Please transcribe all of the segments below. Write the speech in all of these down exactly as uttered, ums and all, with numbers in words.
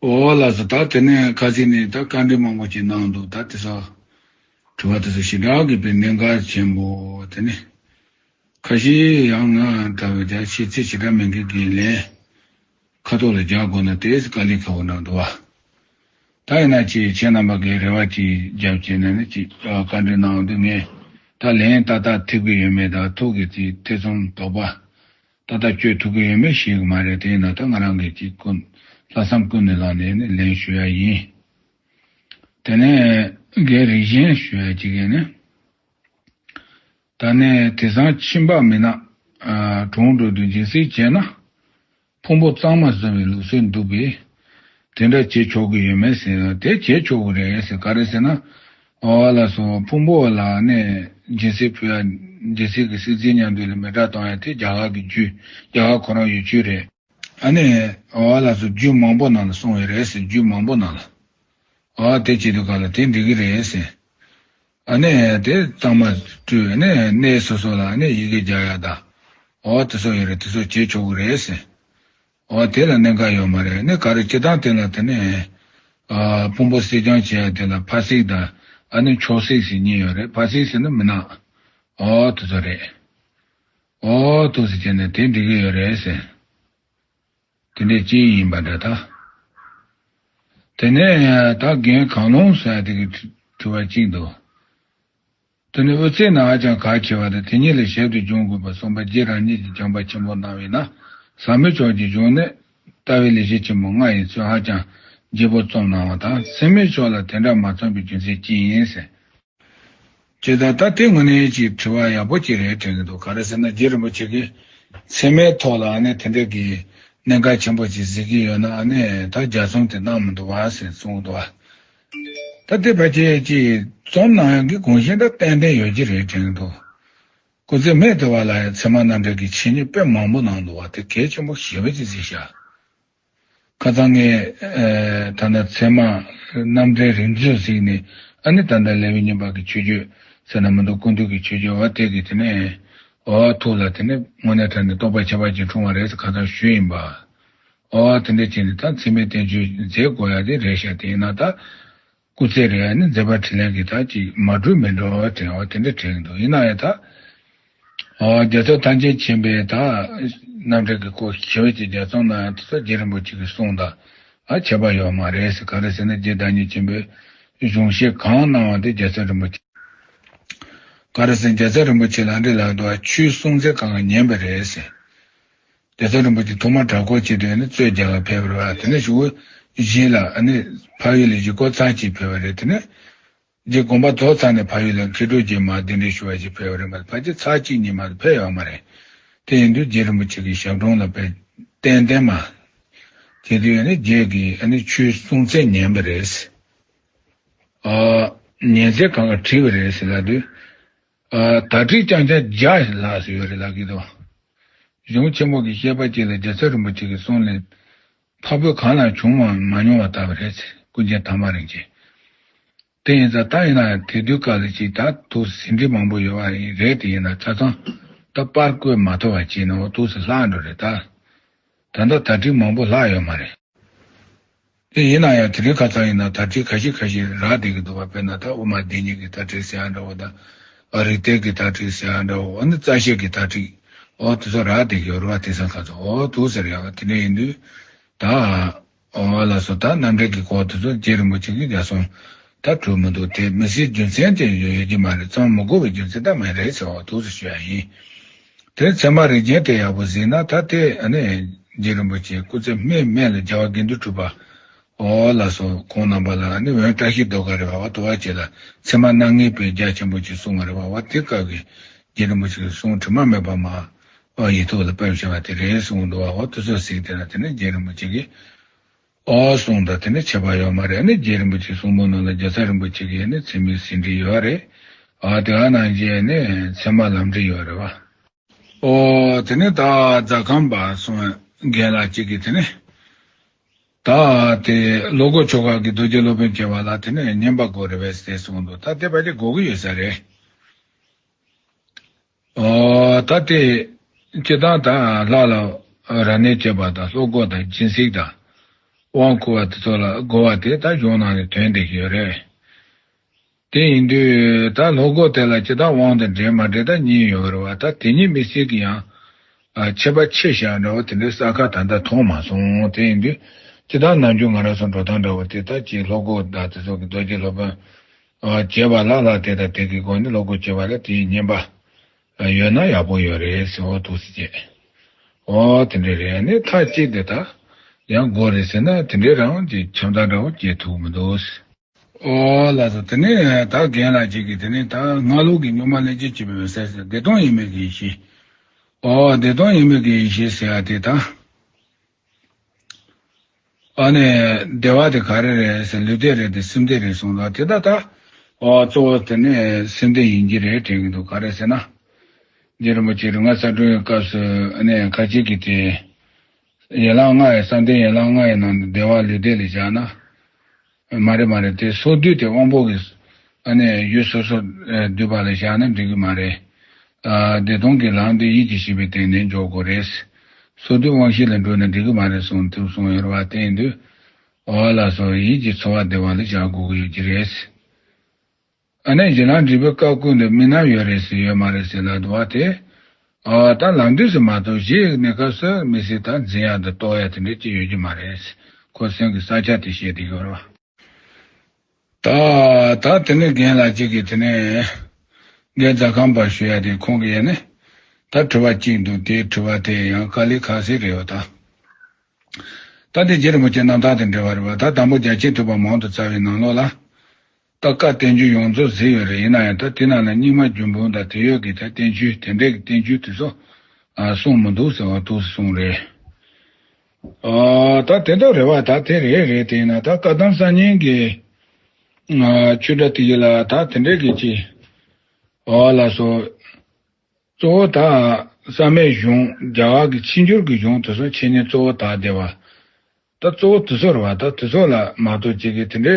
འོ་ལགས་སོ། ད་དེ་ནས་ཁ་སང་ནས་ད་བཀའ་འདྲི་མང་པོ་ཅིག་གནང་འདུག་ད་དེ་ཚོ་དྲི་བ་དེ་ཚོ་ཞེ་དྲག་གི་དཔེ་གནད་འགག་ཆེན་པོ། དེ་ནས་ཁ་ཤས་ཡང་ང་ལྟ་བུ་ད་ཤེས་ཚད་ཞེ་དྲག་མེད་མཁན་གྱི་ལན་ཁ་ཐོག་ལ་རྒྱག་དགོས་ན་དེ་དཀའ་ལས་ཁག་པོ་གནང་འདུག་བ། ད་ཡིན་ན་ཅིག་ཁྱེད་རྣམ་པ་གིས་རེ་བ་ཅིག་རྒྱབ་བྱས་ནས་ནི་ཅིག་བཀའ་འདྲི་གནང་འདུག་ངས་ད་ལན་ཏག་ཏག་ཐེབས་ཀྱི་ཡོད་མེད་དང་ཐུགས་ཀྱི་ཅིག་ཐེ་ཚོམ་དོགས་པ། ཏག་ཏག་གཅོད་ཐུབ་ཀྱི་ཡོད་མེད་ཤེས་ཀྱི་མ་རེད། དེ་ཡིན་ན་ད་ང་རང་གིས་ཅིག་ཀུན་ལྷག་བསམ་ཀུན་ནས་བསླངས་ནས་ནི་ལན་ཞུ་ཡ་ཡིན། དེ་ནས་འགན་རིགས་གཞན་ཞུ་ཡ་ཅིག་ཡིན་ནི། ད་ནས་དེང་སང་ཁྱིམ་པ་མི་ནག་ཨ་གྲོངས་འགྲོ་དུས་སྦྱིན་སྲེག་བྱས་ན་ཕུང་པོ་གཙང་མ་བཟོ་བའི་ལུགས་སྲོལ་འདུག་པས། དེ་འདྲ་བྱེད་ཆོག་གི་ཡོད་མེད་ཟེར་ན་དེ་བྱེད་ཆོག་གི་རེད་ཟེར། ག་རེ་ཟེར་ན། ཨོ་ལགས་སོ། ཕུང་པོ་ལ་ནས་སྦྱིན་སྲེག་ཕུལ་ཡ། སྦྱིན་སྲེག་གི་སྲེག་རྫས་མཉམ་དུ་ལ་མེ་སྲེག་གཏོང་ཡ་དེ་རྒྱ་གར་གྱི་རྒྱུད། རྒྱ་གར་ཁོ་རང་ཡུལ་ཆོས་རེད། ཨ་ནི་ཨོ་ལགས་སོ། རྒྱུད་མང་པོ་ནང་ལ་གསུངས་ཡོད་རེད་ཟེར། རྒྱུད་མང་པོ་ནང་ལ། ཨོ་དེ་བྱེད་དུས་ག་ལ་དེ་འགྲིག་གི་རེད་ཟེར། ཨ་ནི་དེ་གཙང་མ་བཀྲུས་ནས་གནས་སོ་སོ་ལ་ནི་ཡི་གེ་རྒྱག་ཡ་ད། ཨོ་དེ་ཚོ་ཡོད་རེད། དེ་ཚོ་བྱེད་ཆོག་གི་རེད་ཟེར། འོ་དེ་ལ་གནད་འགག་ཡོད་མ་རེད། ནི་ག་རེ་སྤྱིར་བཏང་དེ་ལ་དེ་ནས་ཨ་ཕུང་པོ་སྲེག་སྦྱང་བྱེད་ཡ་དེ་ལ་ཕ་སྲེག་དང་ཨ་ནི་མཆོག་སྲེག་ཟེར་གཉིས་ཡོད་རེད། ཕ་སྲེག་ཟེར་ན་མི་ནག་འོ་དེ་ཚོ་རེད། འོ་དེ་ཚོ་བྱས་ནས་དེ་འགྲིག་གི་ཡོད་རེད་ཟེར། དེ་འདྲས་ཅི་ཡིན་པ་འདྲ་ད། དེ་ནས་ད་རྒན་གང་ལོང་ཟེར་ཡ་དེ་གི་དྲི་བ་གཅིག་འདུག་དེ་ནི་དབུ་ཚད་ནི་ཧ་ཅང་གལ་ཆེ་བ་དང་དེ་ཉིད་ལས་ཞབས་ཏུ་འབྱུང་དགོས་པར་གསུངས་པ་རྗེ་རང་ཉིད་ཀྱིས་བྱམས་པ་ཆེན་པོ་གནང་བས་ན། ཟབ་མོའི་ཕྱོགས་ཀྱི་གཞུང་ནས་ལྟ་བའི་ལེགས་བཤད་ཆེན་མོ་ལྔ་ཡི་ཚུལ་ཧ་ཅང་ལྗིད་པོ་རྩོམ་གནང་བ་དང་། ཚད་མའི་ཕྱོགས་ལ་དེ་འདྲ་མ་རྩོམ་པའི་རྒྱུ་མཚན་ཅི་ཡིན་ཟེར། ཇི་ལྟར་ད་དེ་དངོས་གནས་ཀྱི་དྲི་བ་ཡག་པོ་ཅིག་རེད་དྲན་གྱི་འདུག་ག་རེ་ཟེར་ན་རྗེ་རིན་པོ་ཆེ་གིས་ཚད་མའི་ཐོག་ལ་ཨ་ནི་དེ་འདྲ་གི་གནད་འགག་ཆེན་པོ་ཅིག་གཟིགས་ཀྱི་ཡོད་ན་ཨ་ནི་ད་རྒྱ་རྩོམ་དེ་གནང་མི་འདུག་བ་ཟེར་གསུངས་འདུག་བ། ད་དེ་ཕལ་ཆེར་ཅིག་རྩོམ་གནང་ཡག་གི་དགོངས་གཞི་འདྲ་ཏན་ཏན་ཡོད་ཀྱི་རེད་དྲན་གྱི་འདུག་སྐུ་ཚེ་སྨད་དུ་བ་ལ་ཡང་ཚད་མ་རྣམ་འགྲེལ་གྱི་འཆད་ཉན་དཔེ་མང་པོ་གནང་འདུག་བ། དེ་གལ་ཆེན་པོ་ཞེ་པོ་ཅིག་གཟིགས་ཤག་ཁ་སང་ངས་ཨ་ད་ལྟ་ཚད་མ་རྣམ་འགྲེལ་རིགས་མཛོད་ཟེར་ནས་ཨ་ནི་ད་ལྟ་ལེའུ་གཉིས་པ་གི་མཆོད་བརྗོད་ཟེར་ན་མི་འདུག་སྐུ་མདུན་གྱི་མཆོད་བརྗོད་བ་དེ་གི་དེ་ནས་འོ་ཐུགས་ལ་དེ་ནས་དངོས་གནས་དྲང་གནས་རྟོགས་པ་ཁྱད་པར་ཅན་འཁྲུངས་པ་རེད་ཟེར་ཁ་སང་ཞུས་ཡིན་པ། འོ་དེ་འདྲ་བྱས་ནས་ད་ཚད་མའི་བསྟན་བཅོས་མཛད་དགོས་ཡ་དེ་རེད་ཤག་དེ་ཡིན་ན་ད། སྐུ་ཚེ་རིང་ནི་མཛད་པ་འཕྲིན་ལས་ཀྱི་ད་ཅིག་མ་འགྲུབ་མི་འགྲོ་བ་དྲན་བ་དེ་འདྲ་དྲན་གྱི་འདུག་ཡིན་ན་ཡང་ད། ཨོ་རྒྱལ་ཚབ་ཐམས་ཅད་མཁྱེན་པའི་ད་རྣམ་འགྲེལ་གྱི་སྐོར་ཞེ་པོ་ཅིག་རྒྱ་མཚོ་ནང་དུ་རྗེ་རིན་པོ་ཆེ་གིས་གསུངས་དང་ཨ་ཁྱད་པར་ཡོད་མ་རེད་ཟེར། ག་རེ་ཟེར་ན་རྗེ་བདག་ཉིད་ཆེན་པོས་གཞུང་བཤད་གང་གནང་བ་དེ་རྒྱལ་ཚབ་རིན་པོ་ཆེ། ག་རེ་ཟེར་རྒྱལ་ཚབ་རིན་པོ་ཆེ་ལ་འདྲི་ལབ་འདུག་ཨ་ཆོས་གསུང་ཚད་གང་ག་ཉན་པ་རེད་ཟེར། རྒྱལ་ཚབ་རིན་པོ་ཆེ་ཐོག་མར་གྲྭ་སྐོར་བྱེད་དུས་ནི་གཙོས་རྒྱ་གར་ཕེབས་པ་རེད་བ། དེ་ནས་གཞུག་གཞན་ལ་ཨ་ནི་ཕ་ཡུལ་ལ་གཞིས་སྐོར་ཚར་གཅིག་ཕེབས་པ་རེད། དེ་ནས་རྗེ་དགོངས་པ་རྫོགས་ཚར་ནས་ཕ་ཡུལ་ལ་མཁས་གྲུབ་རྗེས་མར་གདན་འདྲེན་ཞུ་བ་ཞིག་ཕེབས་པ་རེད་མ་གཏོགས་ཕལ་ཆེར་ཚར་གཅིག་གཉིས་མ་གཏོགས་ཕེབས་ཡོད་མ་རེད། དེ་ཡིན་དུས་རྗེ་རིན་པོ་ཆེ་གི་ཞབས་དྲུང་ལ་དཔེ་ཏན་ཏན་མ་བྱེད་དུས་ནི་རྗེ་གིས་ཨ་ནི་ཆོས་གསུང་ཚད་ཉན་པ་རེད། ཨ་ཉན་ཚད་གང་ག་བྲིས་པ་རེད་ཟེར་ལབ་དུས། ཨ་དར་ཊིཀ་རྐྱང་རྐྱང་བརྒྱ་ལྷག་ཙམ་ཡོད་རེད་ལབ་ཀྱི་འདུག་གཞུང་ཆེན་མོ་གི་བཤད་པ་གཅིག་ལ་རྒྱལ་ཚབ་རིན་པོ་ཆེ་གི་གསུང་ལས་འཕགས་བོད་གང་ལ་བྱུང་བའང་མ་མྱོང་བ་ལྟ་བུ་རེད། ཀུན་མཁྱེན་དར་མ་རིན་ཆེན། དེ་ཡིན་ཙང་ད་ཡིན་ན་ཡང་དེ་དུས་སྐབས་ལ་ཅིག་ད་དུ་ཟིན་བྲིས་མང་པོ་ཡོད་པ་རེད། དེ་ཡིན་ན་ཆ་ཚང་ད་པར་བཀོད་མ་ཐུབ་པ་བྱས་ནས་འོ་དུས་སུ་ལྷག་འགྲོ་རེད་ད། ད་ལྟ་དར་ཊིཀ་མང་པོ་ལྷག་ཡོད་མ་རེད། དེ་ཡིན་ན་ཡང་དེ་རིང་ཁ་སང་ཡིན་ན་དར་ཊིཀ་ཁ་ཤས་ཁ་ཤས་རག་བསྡད་ཀྱི་འདུག་བ། དཔེར་ན་ད་དབུ་མ་སྡེ་གཉིས་ཀྱི་དར་ཊིཀ་ཟེར་ཡ་འདྲ་བོ་དང་། རིགས་གཏེར་གྱི་དར་ཊིཀ་ཟེར་ཡ་འདྲ་བོ། ཨ་ནི་རྩ་ཤེ་གི་དར་ཊིཀ་འོ་དེ་ཚོ་རག་བསྡད་ཀྱི་ཡོད་རེད་བ། དེང་སང་ཁ་སང་འོ་འདུག་ཟེར་ཡ་བ། དེ་འདྲ་ཡིན་དུས་ད་འོ་ལགས་སོ། ད་རྣམ་འགྲེལ་གྱི་སྐོར་དེ་ཚོ་རྗེ་རིན་པོ་ཆེ་གིས་རྒྱ་གསུང་ད་གྲུབ་མི་འདུག་དེ་མི་སྲིད་རྒྱུ་མཚན་དེ་ཡོད་ཡོད་ཀྱི་མ་རེད། ཚང་མི་དགོས་པའི་རྒྱུ་མཚན་ད་མ་རེད་ཟེར་བ་འདུག་ཟེར་ཞུ་ཡ་ཡིན། དེར་ཚད་མ་རིགས་རྒྱན་དེ་ཡག་པོ་གཟིགས་ན་ད་དེ་ཨ་ནི་རྗེ་རིན་པོ་ཆེ་སྐུ་ཚེ་སྨད་སྨད་ལ་རྒྱལ་བ་དགེ་འདུན་གྲུབ་པ་འོ་ལགས་སོ། ཁོང་རྣམ་པ་ལ་ཨ་ནི་འོན་བཀྲ་ཤིས་ཟློས་གར་རེད་བ། འོ་དུ་བ་བཅས་ལ་ཚད་མ་སྣ་ལྔའི་དཔེ་རྒྱ་ཆེན་པོ་ཅིག་གསུངས་པ་རེད་བ། འོ་དེ་སྐབས་ཀྱི་རྗེ་རིན་པོ་ཆེ་གི་གསུང་དྲི་མ་མེད་པ་མ་འོ་ཡིག་ཐོག་ལ་ཕབ་བཞག་པ་དེ་རེད་གསུངས་འདུག་བ། འོ་དེ་ཚོ་གཟིགས་དེ་ན་དེ་ནི་རྗེ་རིན་པོ་ཆེ་གིས། ཨོ་གསུངས་དང་དེ་ནི་ཁྱད་པར་ཡོད་མ་རེད། ཨ་ནི་རྗེ་རིན་པོ་ཆེའི་གསུང་འབུམ་ནང་ལ་རྒྱལ་ཚབ་རིན་པོ་ཆེ་གིས་ནི་ཚད་མའི་ཟིན་བྲིས་ཡོད་རེད། ཨ་དེ་ག་ནང་བཞིན་ནི་ཚད་མ་ལམ་འབྲས་ཡོད་རེད་བ། ཨོ་དེ་ནི་ད་རྫ་ཁམས་པ་སོང་རྒན་ལགས་གཅིག་གིས་དེ་ནི་ད་དེ་བློ་སྒོ་ཆོས་སྒར་གྱི་རྡོ་རྗེ་སློབ་དཔོན་མཁས་པ་ལ་དེ་ནི་བསྙེན་པ་དགོས་རེད་པས་ཟེར་གསུངས་འདུག་ད་དེ་བ་དེ་དགོས་ཀྱི་ཡོད་ས་རེད། ཨོ་ད་དེ་སྤྱིར་བཏང་ད་ལྷ་ལ་རབ་གནས་བྱེད་པ་དང་བློ་སྒོ་དང་སྦྱིན་སྲེག་དང་ དབང་བསྐུར་བ་དེ་ཚོ་ལ་དགོས་པ་དེ་ད་གཞུང་ནང་ནས་དོན་བསྡད་ཀྱི་ཡོད་རེད། དེ་ཡིན་དུས་ད་སློབ་སྐོར་དེ་ལ་ཇི་ལྟར་དབང་དང་འབྲེལ་མ་འབྲེལ་ད་གཉིས་ཡོད་རེད་བ། ད་དེ་གཉིས་མི་སྲིད་ཀྱི་ཡང་ཨ་ཁྱད་པར་ཕྱེ་བཞག་འདྲ་བོ་དེ་འདྲའི་ས་ཁ་ད་ལྟ་མཐོང་མ་སོང་། དེ་ཡིན་དུས་ཇི་ལྟར་ནམ་རྒྱུན་ང་རང་ཚོ་འགྲོ་སྟངས་འདྲ་བོ་དེ་ད་ཅིག་སློབ་སྐོར་དང་དེ་ཚོ་གི་རྡོ་རྗེ་སློབ་དཔོན་ཨ་བྱེད་པ་ལ་ལ་དེ་དང་དེ་གི་སྒོ་ནས་སློབ་སྐོར་བྱེད་པ་ལ་དེའི་བསྙེན་པ་ཡོད་ན་ཡག་པོ་ཡོད་རེད་ཟེར། འོ་འདུག་སེ་བྱས། འོ་དེ་འདྲ་རེད། ཨ་ནི་མཐའ་གཅིག་དེ་ད་ཡང་དགོས་རེད་ཟེར་ན་དེ་འདྲའི་རང་གི་ཁྱིམ་ཚང་འདྲ་བོ་སྐྱེལ་ཐུབ་མི་འདུག། འོ་ལགས་སོ། དེ་ནས་ད་རྒན་ལགས་གཅིག་གིས་དེ་ནས་ད་སྔགས་ལུགས་ཀྱི་སྨྱུག་མ་ལྷན་ཅིག་སྐྱེས་པའི་འོད་གསལ་ཟེར། བདེ་སྟོང་ཡིན་མིན་གྱི་ཡེ་ཤེས། འོ་བདེ་སྟོང་ཡིན་མིན་གྱི་ཡེ་ཤེས་ཟེར་ཡ་དེ་ད། ཨ་ནི་བདེ་བ་དེ་ག་རེ་རེད་ཟེར། ལུས་བདེ་རེད་དེ་སེམས་བདེ་རེད་གསུངས་ལ། དེ་ད་ད་འོ་གཙོ་བོ་དེ་ནི་སེམས་བདེ་ཡིན་གྱི་རེད་དྲན་གྱི་འདུག། ག་རེ་ཟེར་ན། རྗེ་རིན་པོ་ཆེ་རིག་སྔགས་གསལ་སྒྲོན་གྱི་སྐབས་སུ་ཨ་ནི་ཁ་ཅིག་གིས་དེ། ཡན་ལག་ལྔ་ཡི་བསམ་གཏན་ཡན་ལག་ལྔ་ཡི་ནང་ནས་བདེ་བ་ལུས་བདེ་ལ་བཞག་ན། མ་རེད་མ་རེད། དེ་སོ་བསྡུས་དེ་དབང་པོ་གི་ཨ་ནི་ཡུལ་སོ་སོ་བསྡུས་པ་ལ་བཞག་ན་འགྲིག་གི་མ་རེད། ཨ་བདེ་སྟོང་གི་ལམ་དེ་ཡིད་ཀྱི་ཤེས་པའི་སྟེང་ནས་འཇོག་དགོས་རེད། སོ་བསྡུས་དབང་ཤེས་ལ་འགྲོ་ན་འགྲིག་གི་མ་རེད་གསུངས་ཐུབ་གསུངས་ཡོད་རེད་བ། དེ་ཡིན་དུས་འོ་ལགས་སོ། ཡིད་ཀྱི་ཚོར་བ་བདེ་བ་ལ་བཞག་དགོས་ཀྱི་ཡོད་ཀྱི་རེད། ཨ་ནི་གཞན་ལ་འདྲིས་པའི་སྐབས་ཀུན་ཏུ་མི་སྣང་ཡོད་རེད་ཟེར་ཡོད་མ་རེད་ཟེར་ལབ་འདུག་བ་དེ། ཨ་ད་ལམ་དུས་སུ་མ་གཏོགས་གཞི་གནས་སྐབས་སུ་མི་སྲིད་ད་འཛིན་ཡག་དང་རྟོག་ཡག་དེ་འདྲ་ཅི་ཡོད་ཀྱི་མ་རེད། ཁོ་སེམས་ཀྱི་ས་ཆ་དེ་བཤད་དེ་ཡོད་རེད་བ། ད་ད་དེ་ནས་རྒན་ལགས་གཅིག་གིས་དེ་ནས་རྒན་རྫ་ཁམས་པ་ཞུ་ཡག་དེ་ཁོང་གིས་ཡ་ནི་ད་དྲི་བ་གཅིག་འདུག། དེའི་དྲི་བ་དེ་ཡང་དཀའ་ལས་ཁག་ཟིག་རེད་བ་ད། ད་དེ་རྗེ་རིན་པོ་ཆེ་རྣམ་ཐར་དང་འབྲེལ་བ་རེད་བ། ད་དང་པོ་རྒྱ་ཆེན་ཐོས་པ་མང་དུ་བཙལ་བའི་ནང་ལོགས་ལ། ད་བཀའ་བསྟན་བཅོས་ཡོངས་རྫོགས་གཟིགས་ཡོད་རེད། ཡིན་ན་ཡང་ད་དེ་ནང་ལ་རྙིང་མ་རྒྱུད་འབུམ་དང་དེ་ཡོད་ཀྱི་ད་བསྟན་བཅོས་དེ་འདྲའི་གི་བསྟན་བཅོས་དེ་ཚོ་ཨ་གསུངས་མི་འདུག་ཟེར་བ་འདུག་གསུངས་རེད། ཨ་ད་དེ་འདྲ་རེད་བ། ད་དེ་རེད་རེད། དེ་ཡིན་ན་ད་བཀའ་གདམས་གསར་རྙིང་གི་ཨ་ཆོས་སྒྲ་དེ་ཡི་ལ་ད་དེ་འདྲའི་གི་ཅི་ཨ་ལ་སོ། གཙོ་བོ་ད་བསམ་ཡས་གཞུང་རྒྱ་གར་གྱི་ཕྱི་འགྱུར་གྱི་གཞུང་དེ་ཚོ་འཆད་ཉན་གཙོ་བོ་ད་བསྡད་པ། ད་གཙོ་བོ་དེ་ཚོ་རེད་བ། ད་དེ་ཚོ་ལ་མ་གཏོགས་ཅིག་གིས་དེ་འདྲའི་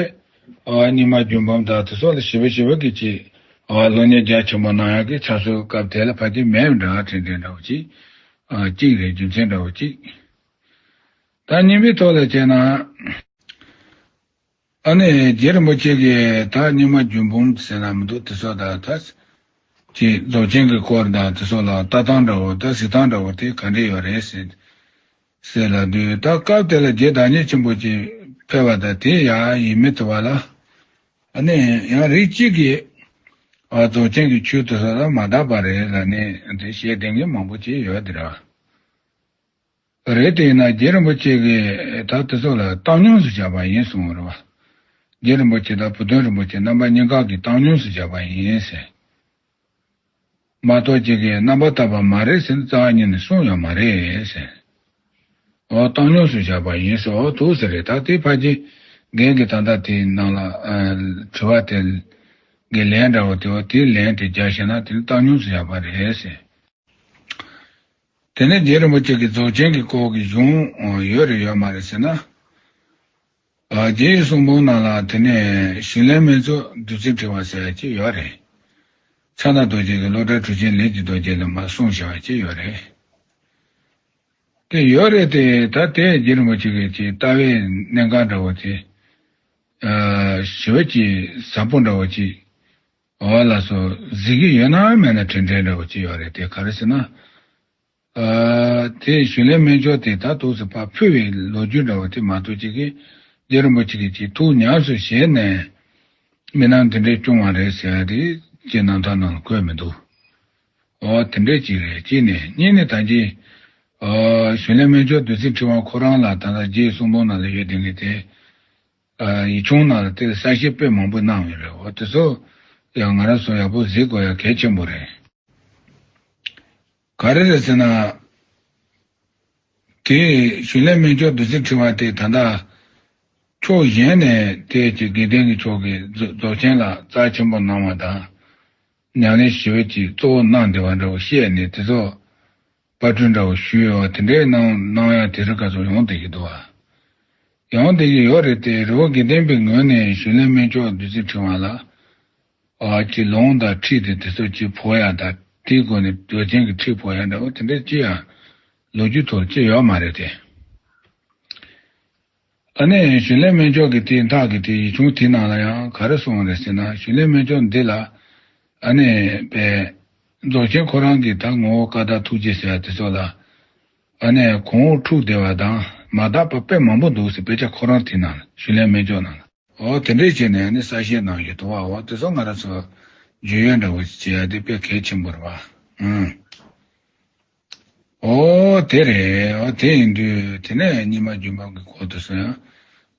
ཨ་རྙིང་མ་རྒྱུད་འབུམ་དང་དེ་ཚོ་ལ་ཞིབ་པ་ཞིབ་པ་གི་ཅིག་ཨ་སློབ་གཉེར་རྒྱ་ཆེན་པོ་གནང་ཡག་གི་ཕྱག་སྲོལ་སྐབས་དེ་ལ་ཕལ་ཆེར་མེད་འདྲ་དྲན་དྲན་འདྲ་བོ་ཅིག་ཨ་གཅིག་རེད། རྒྱུ་མཚན་འདྲ་བོ་ཅིག། ད་གཉིས་པའི་ཐོག་ལ་བྱས་ན། ཨ་ནི་རྗེ་རིན་པོ་ཆེ་གིས་ད་རྙིང་མ་རྒྱུད་འབུམ་ཟེར་ན་མི་འདུག། དེ་ཚོ་ད་ད་ཅིག་རྫོགས་ཆེན་གྱི་སྐོར་དང་དེ་ཚོ་ལ་ལྟ་སྟངས་འདྲ་བོ་ད་གཟིགས་སྟངས་འདྲ་བོ་དེ་ག་འདྲ་ཡོད་རེད་ཟེར་ཟེར་ལབ་དུས། ད་སྐབས་དེ་ལ་རྗེ་བདག་ཉིད་ཆེན་པོ་ཅིག་ཕེབས་པ་དང་དེ་ཡང་ཡིད་མི་ཐུབ་པ་ལ། ཨ་ནི་ཡང་རིགས་གཅིག་གིས་ཨ་རྫོགས་ཆེན་གྱི་ཆོས་དེ་ཚོ་ལ་མ་དག་པ་རེད་ལབ་ནས་དེ་བཤད་བསྡད་མཁན་མང་པོ་ཅིག་ཡོད་དེ་ར། རེད། དེས་ན་རྗེ་རིན་པོ་ཆེ་གིས་ད་དེ་ཚོ་ལ་བཏང་སྙོམས་སུ་བཞག་པ་ཡིན་གསུངས་པ་རེད་བ། རྗེ་རིན་པོ་ཆེ་དང་བུ་སྟོན་རིན་པོ་ཆེ་རྣམ་པ་གཉིས་ཀ་གིས་བཏང་སྙོམས་སུ་བཞག་པ་ཡིན་ཟེར། མ་གཏོགས་ཅིག་གིས་རྣམ་པར་དག་པ་མ་རེད་ཟེར་ནས་རྩ་བ་ཉིད་ནས་གསུངས་ཡོད་མ་རེད་ཟེར། འོ་བཏང་སྙོམས་སུ་བཞག་པ་ཡིན་ཟེར། འོ་འདུག་ཟེར་རེད། ད་དེ་ཕལ་ཆེར་རྒན་གྱིས་ད་ལྟ་དེའི་ནང་ལ་ཨ་དྲི་བ་དེ་གི་ལན་འདྲ་བོ་དེ། འོ་དེའི་ལན་དེ་རྒྱག་ཤེས་ན་དེ་ནི་བཏང་སྙོམས་སུ་བཞག་པ་རེད་ཟེར། དེ་ནས་རྗེ་རིན་པོ་ཆེ་གིས་རྫོགས་ཆེན་གྱི་སྐོར་གྱི་གཞུང་ཡོད་རེད་ཡོད་མ་རེད་ཟེར་ན། ཨ་རྗེ་ཡི་གསུང་འབུམ་ནང་ལ་དེ་ནས་ཞུས་ལན་སྨན་མཆོག་བདུད་རྩི་འཁྲིལ་བ་ཟེར་ཡ་ཅིག་ཡོད་རེད། ཕྱག་ན་རྡོ་རྗེ་གིས་སློབ་གྲྭ་གྲུ་ཆེན་ལས་ཀྱི་རྡོ་རྗེ་ལ་མར་གསུངས་བཞག་པ་ཅིག་ཡོད་རེད། དེ་ཡོད་རེད་དེ། ད་དེ་རྗེ་རིན་པོ་ཆེ་གི་ཅིག་ལྟ་བའི་གནད་འགག་འདྲ་བོ་དེ། ཨ་ཞེ་པོ་ཅིག་ཟབ་པོ་འདྲ་བོ་ཅིག་འོ་ལགས་སོ། གཟིགས་ཀྱི་ཡོད་ན་མེད་ན་དྲན་དྲན་འདྲ་བོ་ཅིག་ཡོད་རེད། དེ་ག་རེ་ཟེར་ན། ཨ་དེ་ཞུས་ལན་སྨན་མཆོག་དེ་ད་འདུག་སེ་ཕར་ཕུལ་བའི་ལོ་རྒྱུས་འདྲ་བོ་དེ་མ་གཏོགས་ཅིག་གིས་རྗེ་རིན་པོ་ཆེ་གིས་ཅིག་ཐུགས་ཉམས་སུ་བཞེས་ནས་རྨི་ལམ་དེ་འདྲའི་བྱུང་བ་རེད་ཟེར་ཡ་དེ་རྗེ་རྣམ་ཐར་ནང་ལ་འཁོད་མི་འདུག། འོ་དེ་འདྲའི་ཅིག་རེད། གཅིག་ནས། གཉིས་ནས་ད་གིན་ཨ་ཞུས་ལན་སྨན་མཆོག་བདུད་རྩི་འཁྲིལ་བ་ཁོ་རང་ལ་ད་ལྟ་རྗེ་ཡི་གསུང་འབུམ་ནང་ལ་ཡོད་དེ་ངས་དེ། ཨ་ཡིག་ཆུང་ནང་ལ་དེ་གསལ་བཤད་དཔེ་མང་པོ་གནང་ཡོད་རེད། འོ་དེ་ཚོ་ཡང་ང་རང་ཚོ་ཡག་པོ་གཟིགས་དགོས་ཡ་གལ་ཆེན་པོ་རེད། ག་རེ་རེད་ཟེར་ན། དེ་ཞུས་ལན་སྨན་མཆོག་བདུད་རྩི་འཁྲིལ་བ་དེ་ད་ལྟ་ཕྱོགས་གཞན་ནས་དེ་ཅིག་དགེ་ལྡན་གྱི་ཕྱོགས་ཀྱི་རྫོགས་རྫོགས་ཆེན་ལ་རྩ་ཆེན་པོ་གནང་བ་དང་། ཉམས་ལེན་ཞེ་པོ་ཅིག་གཙོ་བོ་གནང་བསྡད་པ་འདྲ་བོ་བཤད་ནས་དེ་ཚོ་དཔར་སྐྲུན་འདྲ་བོ་ཞུས་ཡོད་པ་དེ་འདྲའི་གནང་གནང་ཡ་དེ་རིགས་ག་ཚོད་ཡོང་བསྡད་ཀྱི་འདུག་བ། ཡོང་བསྡད་ཀྱི་ཡོད་རེད་དེ། རི་བོ་དགེ་ལྡན་པའི་ངོས་ནས་ཞུས་ལན་སྨན་མཆོག་བདུད་རྩི་འཁྲིལ་བ་ལ་ཨ་ཅིག་ལུང་དང་ཁྲིད་དེ་དེ་ཚོ་ཅིག་ཕོག་ཡ་དང་། དེའི་སྒོ་ནས་རྫོགས་ཆེན་གྱི་ཁྲིད་ཕོག་ཡ་འདྲ་བོ་དེ་འདྲ་ཅི་ཡང་ལོ་རྒྱུས་ཐོག་ཅི་ཡོད་མ་རེད་དེ། ཨ་ནི་ཞུས་ལན་སྨན་མཆོག་གི་དེའི་མཐའ་གི་དེ་ཡིག་ཆུང་དེའི་ནང་ལ་ཡང་ག་རེ་གསུངས་རེད་ཟེར་ན། ཞུས་ལན་སྨན་མཆོག་འདི་ལ་ཨ་ནི་པའི་རྫོགས་ཆེན་ཁོ་རང་གི་ད་ངོ་བོ་བཀའ་དག་ཐུགས་རྗེ་ཟེར་བ་དེ་ཚོ་ལ་ཨ་ནི་གོང་འོག་འཁྲུག་བསྡད་པ་དང་མ་དག་པ་དཔེ་མང་པོ་འདུག་ཟེར། དཔེ་ཆ་ཁོ་རང་དེའི་ནང་ལ་ཞུས་ལན་སྨན་མཆོག་ནང་ལ། འོ་དེ་འདྲས་བྱས་ནས་ནི་གསལ་བཤད་གནང་ཡོད་འདུག་བ། འོ་དེ་ཚོ་ང་རང་ཚོ་བརྗོད་ཡོད་འདྲ་བོ་ཞིག་བྱེད་ཡ་དེ་དཔེ་གལ་ཆེན་པོ་རེད་བ། ཨང་། འོ་དེ་རེད། འོ་དེ་ཡིན་དུས་དེ་ནས་རྙིང་མ་རྒྱུད་འབུམ་གྱི་སྐོར་དུ་སོང་ཡང་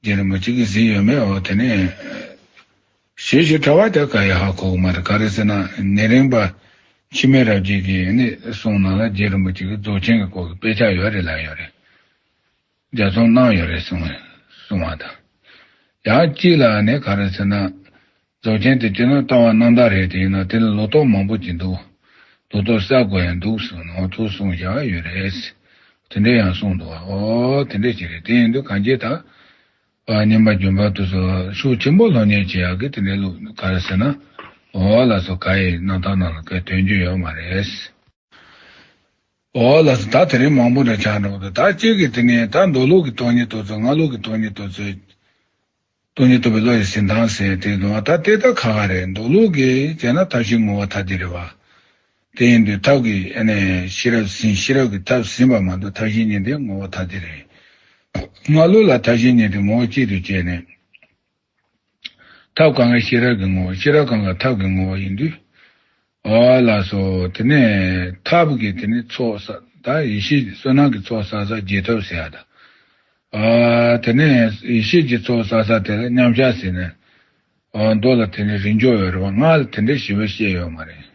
རྗེ་རིན་པོ་ཆེ་གིས་གཟིགས་ཡོད་མེད། འོ་དེ་ནས་ཞེས་ཞེས་གྲྭ་བ་དེ་ག་ཡ་ཧ་གོ་གི་མ་རེད། ག་རེ་ཟེར་ན་ནེ་རིང་པ་འཆི་མེད་རབ་རྒྱས་ཀྱི་ནི་གསུང་ནང་ལ་རྗེ་རིན་པོ་ཆེ་གིས་རྫོགས་ཆེན་གྱི་སྐོར་གྱི་དཔེ་ཆ་ཡོད་རེད་ལབ་ཡོད་རེད། ལྗགས་རྩོམ་གནང་ཡོད་རེད་གསུང་བ་གསུང་བ་དང་། ཡང་གཅིག་ལ་ནི་ག་རེ་ཟེར་ན། རྫོགས་ཆེན་དེ་སྤྱིར་ན་ལྟ་བ་རྣམ་དག་རེད། དེ་ཡིན་ན་དེ་ལ་ལོ་ཏོག་མང་པོ་ཅིག་འདུག་ལོ་ཏོག་བསག་དགོས་ཡང་འདུག་གསུངས་ནོ་ཐུགས་གསུང་བཞག་ཡོད་རེད། དེ་འདྲ་ཡང་གསུངས་འདུག་ཨོ་དེ་འདྲ་ཅིག་རེད། དེ་ཡིན་དུས་གང་ཅི་ད། རྙིང་པ་རྒྱུད་འབུམ་དེ་ཚོ་ཤུགས་ཆེན་པོ་སློབ་གཉེར་བྱེད་ཡག་གི་དེ་འདྲའི་ལུགས་ག་རེ་ཟེར་ན། འོ་ལགས་སོ། ག་ཡི་རྣམ་ཐར་ནང་ལ་ག་དོན་རྒྱུ་ཡོད་མ་རེད། འོ་ལགས་སོ། ད་དེ་རིང་མང་པོ་འདྲ་ཆགས་འགྲོ་གི་འདུག་ད་གཅིག་གི་དེ་ནས་ད་མདོ་ལུགས་ཀྱི་སྟོང་ཉིད་རྟོགས་ཚུལ། སྔགས་ལུགས་ཀྱི་སྟོང་ཉིད་རྟོགས་ཚུལ། སྟོང་ཉིད་རྟོགས་པའི་བློ་ཡི་གཟི་མདངས་ཟེར་དེ་འདུག་ད་དེ་ད་ག་ག་རེད། མདོ་ལུགས་ཀྱི་བྱས་ན་ཐབས་ཤེས་ངོ་བོ་ཐ་དད་རེད་བ། དེ་ཡིན་དུས་ཐབས་ཀྱི་ཨ་ནི་ཤེས་རབ་ཟིན། ཤེས་རབ་ཀྱི་ཐབས་ཟིན་པ་མ་གཏོགས་ཐབས་ཤེས་གཉིས་དེ་ངོ་བོ་ཐ་དད་རེད། སྔགས་ལུགས་ལ་ཐབས་ཤེས་གཉིས་དེ་ངོ་བོ་གཅིག་ཏུ་བྱས་ནས། ཐབས་གང་ག་ཤེས་རབ་ཀྱི་ངོ་བོ། ཤེས་རབ་གང་ག་ཐབས་ཀྱི་ངོ་བོ་ཡིན་དུས། ཨོ་ལགས་སོ། དེ་ནས་ཐབས་ཀྱི་དེ་ནས་ཚོགས་བསགས། ད་ཡེ་ཤེས་བསོད་ནམས་ཀྱི་ཚོགས་བསགས་ས་རྗེས་ཐོབ་ཟེར་ཡ་ད། ཨ་དེ་ནས་ཡེ་ཤེས་ཀྱི་ཚོགས་བསགས་ས་དེ་ལ་མཉམ་གཞག་ཟེར་ནས། ཨ་མདོ་ལ་དེ་ནས་རིམ་འཇོག་ཡོད་རེད་བ། སྔགས་ལ་དེ་འདྲའི་ཞིབ་པོ་བཤད་ཡོད་མ་རེད།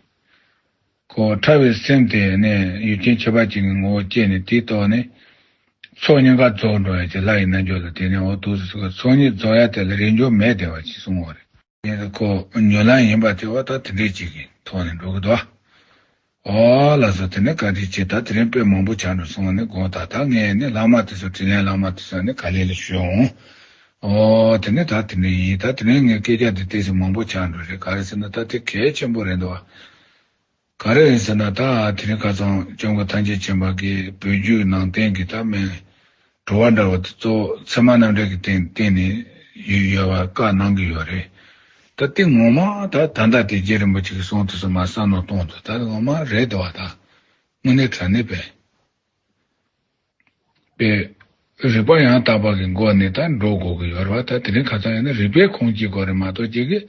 ཁོ་ཕྲ་བའི་སེམས་དེ་ནི་ཡུལ་ཅན་ཁྱད་པར་ཅན་གྱི་ངོ་བོ་སྐྱེས་ནས་དེའི་ཐོག་ནས་ཚོགས་གཉིས་ཀ་རྫོགས་འགྲོ་ཡ་ཅིག་ལྷ་ཡི་རྣལ་འབྱོར་ལ་དེ་ནས་འོ་འདུག་ཟེར་གོ། ཚོགས་གཉིས་རྫོགས་ཡ་དེ་ལ་རིམ་འཇོག་མེད་བསྡད་པ་ཅིག་གསུང་བ་རེད། དེ་ཁོ་ཉོན་ལམ་ཡིན་པ་དེ་བ་ད་དེ་འདྲས་ཅིག་གི་ཐོག་ནས་འགྲོ་གི་འདུག་ཨོ་ལགས་སོ། དེ་ནས་བཀའ་དྲིན་ཆེ། ད་དེ་རིང་དཔེ་མང་པོ་ཆགས་འགྲོ་སོང་བ་ནི་དགོངས་དག་ད་ངས་ནི་བླ་མ་དེ་ཚོ་དྲིན་ལན་བླ་མ་དེ་ཚོ་ནི་ག་ལེ་ལ་ཞུས་འོང་། ཨོ་དེ་ནས་ད་དེ་འདྲ་ཡིན། ད་དེ་རིང་ངས་སྐད་ཆ་དེ་ཏོག་ཙམ་མང་པོ་ཆགས་འགྲོ་རེད། ག་རེ་ཟེར་ན་ད་དེ་གལ་ཆེན་པོ་རེད་འདུག་བ། ག་རེ་ཡིན་ཟེར་ན་ད་དེ་རིང་ཁ་སང་སྐྱབས་མགོན་ཐམས་ཅད་མཁྱེན་པ་གིས་བོད་བརྒྱུད་ནང་བསྟན་གྱི་ད་མིང་བྲོ་བ་འདྲ་བ་དེ་གཙོ་བོ་ཚད་མ་རྣམ་འགྲེལ་གྱི་སྟེང་སྟེང་ནས་ཡོད་ཡོད་པ་བཀའ་གནང་གི་ཡོད་རེད། ད་དེ་ངོ་མ་ད་ད་ལྟ་དེ་རྗེ་རིན་པོ་ཆེ་གི་གསུང་དེ་ཚོ་མར་བསམ་བློ་གཏོང་དུས་ད་ངོ་མ་རེད་འདུག་བ། ད་དངོས་གནས་དྲང་གནས་པས། པའི་རིགས་པ་ཡང་དག་པ་གི་སྒོ་ནས་ད་འགྲོ་དགོས་ཀྱི་ཡོད་རེད་བ། ད་དེ་རིང་ཁ་སང་ཡིན་ན་རིགས་པའི་ཁུངས་སྐྱེལ་དགོས་རེད་མ་གཏོགས་ཅིག་གི།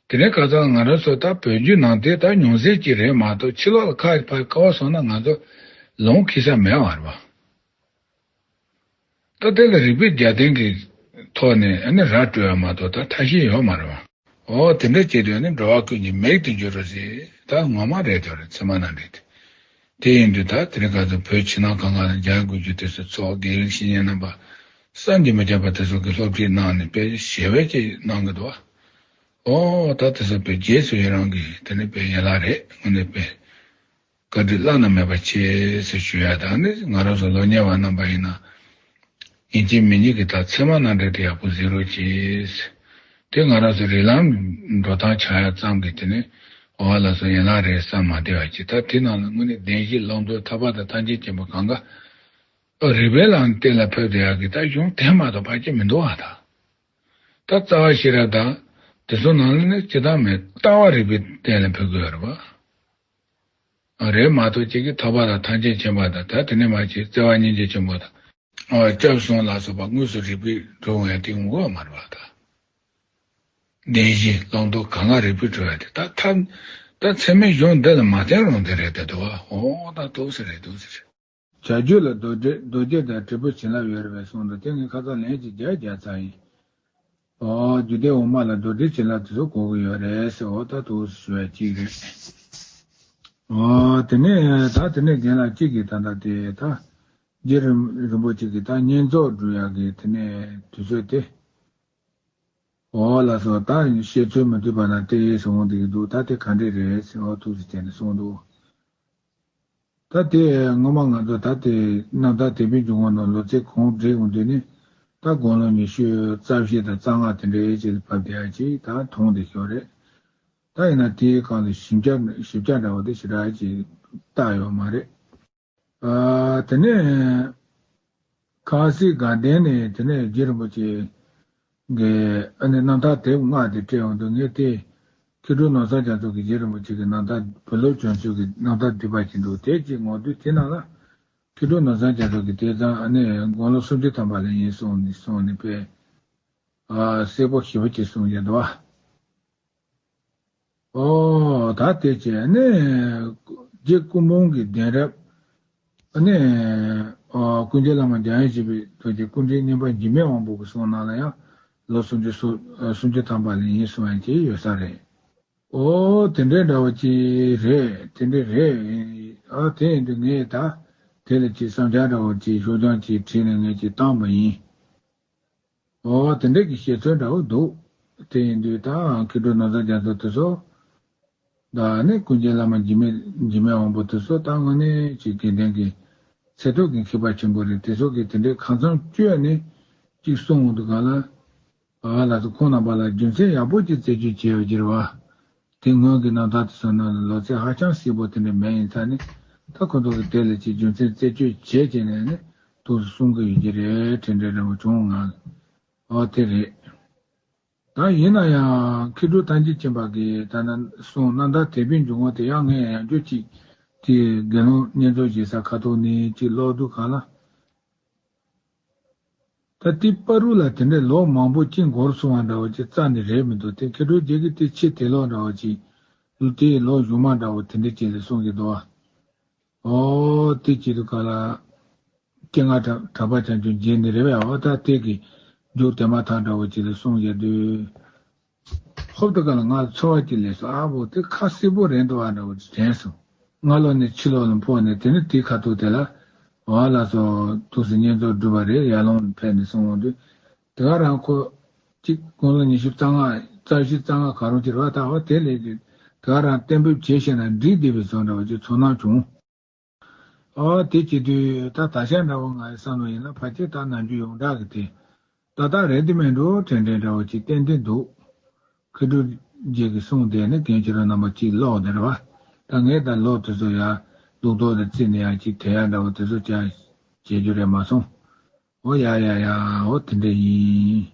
དེ་རིང་ཁ་སང་ང་རང་ཚོ་ད་བོད་བརྒྱུད་ནང་བསྟན་ད་ཉུང་ཟད་ཅིག་རེད་མ་གཏོགས་ཕྱི་ལོགས་ལ་ཁ་ཕར་ཁ་བ་སོང་ན་ང་ཚོ་ལུང་ཁྱེར་ས་མེད་བ་རེད་བ། ད་དེ་ལ་རིགས་པའི་རྒྱབ་རྟེན་གྱི་ཐོག་ནས་ཨ་ནི་ར་སྤྲོད་ཡ་མ་གཏོགས་ད་ཐབས་ཤེས་ཡོད་མ་རེད་བ། འོ་དེ་འདྲ་བྱེད་དུས་ནི་འགྲོ་བ་ཀུན་གྱི་མིག་ཏུ་འགྱུར་རོ་ཟེར། ད་ངོ་མ་རེད་དོ་རེད། ཚད་མ་རྣམ་འགྲེལ་དེ། དེ་ཡིན་དུས་ད་དེ་རིང་ཁ་སང་བོད་ཕྱི་ནང་གང་ག་ལ་འཇང་དགུ་བཅུ་དེ་ཚོ་ཚོགས་དགེ་ལུགས་བཤེས་གཉེན་རྣམ་པ་བསམ་གྱིས་མི་ཁྱབ་པ་དེ་ཚོ་གིས་སློབ་ཁྲིད་གནང་ནས་དཔེ་ཞེ་བས་ཅིག་གནང་གི་འདུག་བ། འོ་ད་དེ་ཚོ་དཔེ་རྗེས་སུ་ཡི་རང་གི་དེ་ནི་དཔེ་ཡན་ལག་རེད། དངོས་གནས་དཔེ། བཀའ་དྲིན་བླ་ན་མེད་པ་ཆེ་ཟེར་ཞུ་ཡ་དང་ནི་ང་རང་ཚོ་སློབ་གཉེར་བ་རྣམ་པ་ཡིན་ན། ཡིན་གཅིག་མིན་གཉིས་ཀྱི་ད་ཚད་མ་རྣམ་འགྲེལ་དེ་ཡག་པོ་གཟིགས་རོགས་གྱིས། དེ་ང་རང་ཚོ་རིགས་ལམ་འགྲོ་སྟངས་ཆགས་ཡ་ཙམ་གྱིས་དེ་ནི་འོ་ལགས་སོ་ཡན་ལག་རེད་བསམ་མ་བསྡད་པ་ཅིག་ད་དེ་ནང་ལ་དངོས་གནས་བདེན་བཞི་བླང་དོར་ཐར་པ་དང་ཐམས་ཅད་མཁྱེན་པ་གང་ག་རིགས་པའི་ལམ་གཏན་ལ་ཕེབས་བསྡད་ཡ་གི་ད་གཞུང་དེ་མ་གཏོགས་ཕལ་ཆེར་མི་འདུག་བ་ད། ད་རྩ་བ་ཤེས་རབ་དང་དེ་ཚོ་ནང་ལ་ནི་སྤྱིར་བཏང་མེད། ལྟ་བ་རིགས་པའི་སྟེང་ལ་ཕེབས་དགོས་ཡོད་རེད་བ། རེད་མ་གཏོགས་ཅིག་གིས་ཐར་པ་དང་ཐམས་ཅད་མཁྱེན་པ་དང་ད་དེ་ནས་མ་ཅིག་བརྩེ་བ་སྙིང་རྗེ་ཆེན་པོ་དང་། སྐྱབས་གསུམ་ལ་སོགས་པ་དངོས་སུ་རིགས་པས་གྲུབ་འོང་ཡ་དེ་ཡོང་གི་ཡོད་མ་རེད་བ་ད། བདེན་བཞི་བླང་དོར་གང་ག་རིགས་པས་གྲུབ་ཡ་དེ་ད་ཐབས་ད་ཚད་མའི་གཞུང་འདི་ལ་མ་བརྟེན་རུང་དེ་རེད་དེ་འདུག་བ། འོ་ད་འདུག་སེ་རེད་འདུག་སེ་རེད། བྱ་རྒྱུད་ལ་རྡོ་རྗེ་རྡོ་རྗེ་དང་དྲིལ་བུ་བྱིན་རླབས་ཡོད་རེད་པས་གསུངས་འདུག་དེ་ངས་ཁ་སང་ལན་ཅིག་རྒྱག་རྒྱག་ཚར་ཡིན། ཨོ་རྒྱུད་སྡེ་འོག་མ་ལ་རྡོ་རྗེ་བྱིན་རླབས་དེ་ཚོ་གོ་གི་ཡོད་རེད་ཟེར། འོ་ད་འདུག་ཞུ་བ་གཅིག་རེད། ཨོ་དེ་ནས་ད་དེ་ནས་རྒན་ལགས་གཅིག་གིས་ད་ལྟ་དེ་ད་རྗེ་རིན་རིན་པོ་ཆེ་གིས་ད་བསྙེན་རྫོགས་སྒྲུབ་ཡག་གི་དེ་ནས་དུས་ཚོད་དེ། འོ་ལགས་སོ། ད་བཤད་ཚུལ་མི་མཐུན་པ་ན་དེ་ཡིས་འོང་བསྡད་ཀྱི་འདུག་ད་དེ་ག་འདྲས་རེད་ཟེར། འོ་ཐུགས་སུ་བྱས་ནས་གསུངས་འདུག་ད་དེ་སྔོན་མ་ང་ཚོ་ད་དེ་རྣམ་ཐར་དད་པའི་འབྱུང་ཁུངས་ནང་ལོ་ཚིགས་གོང་བསྒྲིགས་ཡོང་དུས་ནི་ད་དགུང་ལོ་ཉི་ཤུ་རྩ་བཞི་དང་རྩ་ལྔ་དེ་འདྲའི་རྗེས་སུ་བབས་བསྡད་ཡ་ཅིག་ད་མཐོང་བསྡད་ཤོག་རེད། ད་ཡིན་ན་དེའི་སྒང་ལ་ཞིབ་ཆ་ཞིབ་ཆ་འདྲ་བོ་དེ་ཞེ་དྲག་ཅིག་བལྟ་ཡོད་མ་རེད། ཨ་དེ་ནས་ ཁ་སང་དགའ་ལྡན་ནས་དེ་ནས་རྗེ་རིན་པོ་ཆེ་གི་ཨ་ནི་རྣམ་ཐར་དེབ་ལྔ་དེ་སྤྲད་ཡོང་དུས། ངས་དེ་མཁས་གྲུབ་ནོར་བཟང་རྒྱ་མཚོ་གི་རྗེ་རིན་པོ་ཆེ་གི་རྣམ་ཐར་བུ་ལོན་བྱང་ཆུབ་ཀྱི་རྣམ་ཐར་བསྡུས་པ་ཅིག་འདུག་དེ་ཅིག་ངོ་དུས་དེ་ནང་ལ་མཁས་གྲུབ་ནོར་བཟང་རྒྱ་མཚོ་གི་དེ་ཙང་ཨ་ནི་དགུང་ལོ་སུམ་ཅུ་ཐམ་པ་ལ་ཡིན་གསུངས་ནས་གསུངས་ནས་དཔེ་ཨ་གསལ་པོ་ཞེ་པོ་ཅིག་གསུངས་ཡོད་འདུག་བ། ཨོ་ད་དེ་བྱས་ནས་རྗེ་སྐུ་འབུམ་གྱི་གདན་རབས་ཨ་ནི་ཨོ་ཀུན་མཁྱེན་བླ་མ་འཇམ་དབྱངས་བཞད་པའི་རྡོ་རྗེ་སྐུ་ཕྲེང་གཉིས་པ་འཇིགས་མེད་དབང་པོ་གི་གསུང་ནང་ལ་ཡང་ལོ་སུམ་ཅུ་སོ་སུམ་ཅུ་ཐམ་པ་ལ་ཡིན་གསུང་ཡ་ཅིག་ཡོད་ས་རེད། ཨོ་དེ་འདྲའི་འདྲ་བོ་ཅིག་རེད། དེ་འདྲ་རེད། ཨ་དེ་ཡིན་དུས་ངས་ད་དེ་ལ་ཅིག་བསམ་འཆར་འདྲ་བོ་ཅིག་ཤོག་བྱང་ཅིག་བྲིས་ནས་ངས་ཅིག་བཏང་པ་ཡིན། ཨོ་དེ་འདྲ་གི་བཤད་ཚུལ་འདྲ་བོ་འདུག་དེ་ཡིན་དུས་ད་མཁས་གྲུབ་ནོར་བཟང་རྒྱ་མཚོ་དེ་ཚོ་ད་ནི་ཀུན་མཁྱེན་བླ་མ་འཇིགས་མེད་འཇིགས་མེད་དབང་པོ་དེ་ཚོ་ད་དངོས་གནས་ཅིག་དགེ་ལྡན་གྱི་ཚད་ཐུབ་ཀྱི་མཁས་པ་ཆེན་པོ་རེད། དེ་ཚོ་གིས་དེ་འདྲའི་ཁ་མཚམས་གཅོད་ནས་ཅིག་གསུངས་འདུག་ག་ལ། ཨ་ལགས་སོ། ཁོང་རྣམ་པ་ལ་རྒྱུ་མཚན་ཡག་པོ་ཅིག་རྩད་གཅོད་བྱས་ཡོད་ཀྱི་རེད་བ། དེ་སྔོན་གྱི་རྣམ་ཐར་དེ་ཚོ་ནང་ལ་ལོ་ཚད་ཧ་ཅང་གསལ་པོ་དེ་འདྲ་མེད། ཡིན་ཙང་ནི་ད་ཁོ་ཚོ་གི་དེ་ལ་ཅིག་རྒྱུ་མཚན་རྩད་གཅོད་བྱས་བྱས་ནས་ནི་ཐུགས་སུ་གསུང་གི་ཡོད་ཀྱི་རེད། དེ་འདྲའི་འདྲ་བོ་བྱུང་ང་། ཨོ་དེ་རེད། ད་ཡིན་ན་ཡང་མཁས་གྲུབ་ཐམས་ཅད་མཁྱེན་པ་གི་ད་ནི་གསུང་རྣམ་ཐར་དད་པའི་འཇུག་ངོགས་དེ་ཡང་ངས་ཡང་བསྐྱར་ཅིག་དེ་དགེ་སློང་བསྙེན་རྫོགས་ཞེ་ས་ཁ་ཐུག་ནས་ཅིག་ཀློག་དུས་ག་ལ། ད་ལྟའི་བར་དུ་ལ་དེ་འདྲའི་ལོ་མང་པོ་ཅིག་འགོར་སོང་བ་འདྲ་བོ་ཅིག་རྩ་ནས་རེད་མི་འདུག་དེ་མཁས་གྲུབ་རྗེ་གིས་དེ་ཆེས་དེ་ལོ་འདྲ་བོ་ཅིག་དེའི་ལོ་གཞུག་མ་འདྲ་བོ་དེ་འདྲ་ཅིག་ལ་གསུང་གི་འདུག་བ། ཨོ་དེ་བྱེད་དུས་ག་ལ་སྤྱན་སྔ་གྲགས་གྲགས་པ་བྱང་ཆུབ་མཇལ་ནི་རེད་བས། ཨོ་ད་དེ་གི་མཇུག་དེ་མ་ཐག་འདྲ་བོ་ཅིག་ལ་གསུང་བཞག་དུས། ཧོབ་ཏེ་ག་ལ་ང་ཚོར་བ་ཅིག་སླེབས་སོང་། ཨ་བོ་དེ་ཁ་གསལ་པོ་རེད་འདུག་ཨ་འདྲ་བོ་ཅིག་དྲན་སོང་། སྔ་ལོགས་ནས་ཕྱི་ལོགས་ལ་འཕོ་ནས་དེ་ནས་དེའི་ཁ་ཐུག་དེ་ལ། འོ་ལགས་སོ། ཐུགས་སུ་བསྙེན་རྫོགས་གྲུབ་པ་རེད། ཡར་ཀླུང་ལ་ཕེབས་ནས་སོང་འོང་དུས། དེ་ག་རང་ཁོ་གཅིག་དགུང་ལོ་ཉི་ཤུ་རྩ་ལྔ་རྩ་བཞི་རྩ་ལྔ་ག་རང་ཅིག་རེད་བ། ད་འོ་དེ་ལས་དེ་ག་རང་གཏན་འབེབས་བྱས་ཤེ་ན་འགྲིག་བསྡད་པའི་བཟོ་འདྲ་བོ་ཅིག་ཚོར་སྣང་བྱུང་། ཨོ་དེ་བྱེད་དུས་ད་ད་ཆ་འདྲ་བོ་ང་ཡི་བསམ་བློ་ཡིན་ན་ཕལ་ཆེར་ད་ནམ་རྒྱུན་ཡོངས་གྲགས་ཀྱི་དེ་ཏག་ཏག་རེད་དེ་མིན་འགྲོ་དྲན་དྲན་འདྲ་བོ་ཅིག་ཏན་ཏན་འདུག་མཁས་གྲུབ་རྗེ་གི་གསུང་དེ་ནི་རྒན་ཁྱེད་རང་རྣམ་པ་ཅིག་ཀློག་དེ་རེད་བ། ད་ངས་ད་ལོ་དེ་ཚོ་ཡ་རྡོག་རྡོག་དེ་བརྩིས་ནས་ཡ་ཅིག་དེ་ཡ་འདྲ་བོ་དེ་ཚོ་བྱ་བྱེད་རྒྱུ་རེད་མ་སོང་། ཨོ་ཡ་ཡ་ཡ། ཨོ་དེ་འདྲ་ཡིན།